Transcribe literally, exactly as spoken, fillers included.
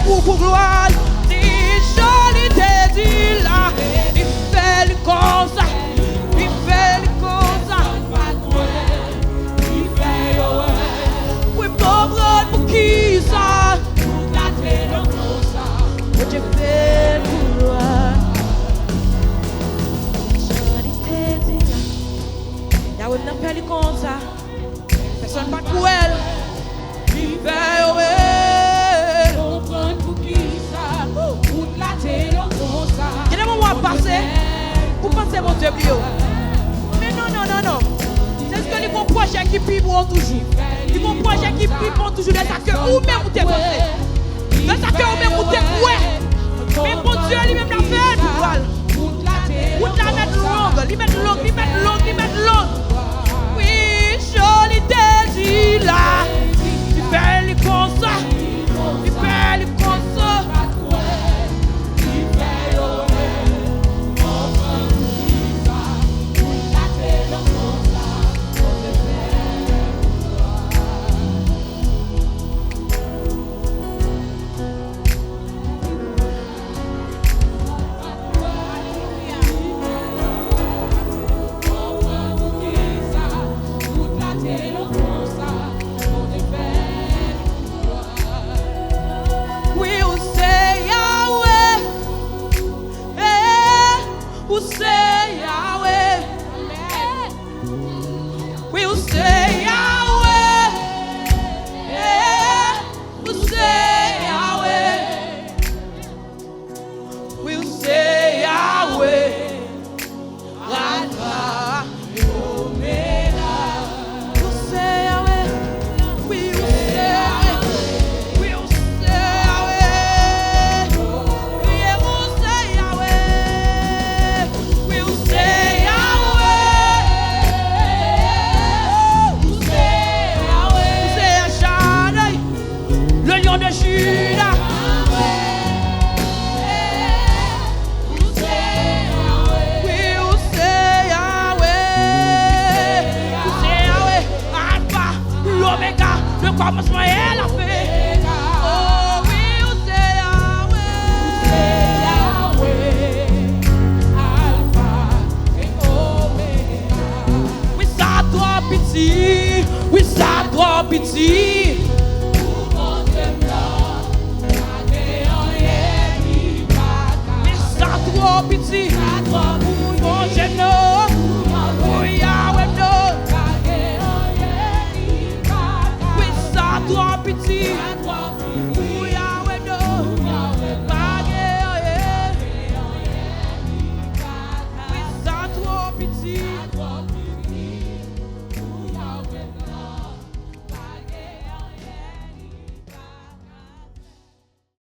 Pou, pou glwa l, ti jan li te di la, li fè li konsa, li fè li konsa. Wi, m konprann poukisa. Bondye fè l pou glwa. Jan li te di la, Yahweh m nan fè li konsa. Pèsonn pa t kwè l. Li fè yo wè l. Konprann poukisa wout la te long konsa. Gen de moman w ap pase, ou panse Bondye bliye w. Men non, non, non, non. Se paske li gon pwojè ki pi bon toujou. Li gon pwojè ki pi bon toujou de sa ke ou menm ou te panse. De sa ke ou menm ou te kwè. Men Bondye li menm l ap fè l pou glwa l. Wout la mèt long, li mèt long, li mèt long, li mèt long. Wi, jan li te di la, li fè li konsa, li fè li konsa. Wi, ou se Yahweh. Eh, ou se Yahweh. Wi, ou se Yahweh. Eh, ou se Yahweh. Wi, ou se Yahweh. Alfa e Omega. Ou se Yahweh. Wi, ou se Yahweh. Wi, ou se Yahweh. Wi, ou se Yahweh. Wi, ou se Yahweh. Ou se Yahweh. Ou se El Shaddai. Le Lion de Juda. Wi, ou se Yahweh. Ou se Yahweh. Alfa, l'Omega, le kòmansman e la fen. Oh, wi, ou se Yahweh. Ou se Yahweh. Alfa e Omega. Wi, sa twò piti. Wi, sa twò piti. Pou Bondye m la, pa gen anyen ki pa ka. Wi, sa twò piti. Sa twò piti.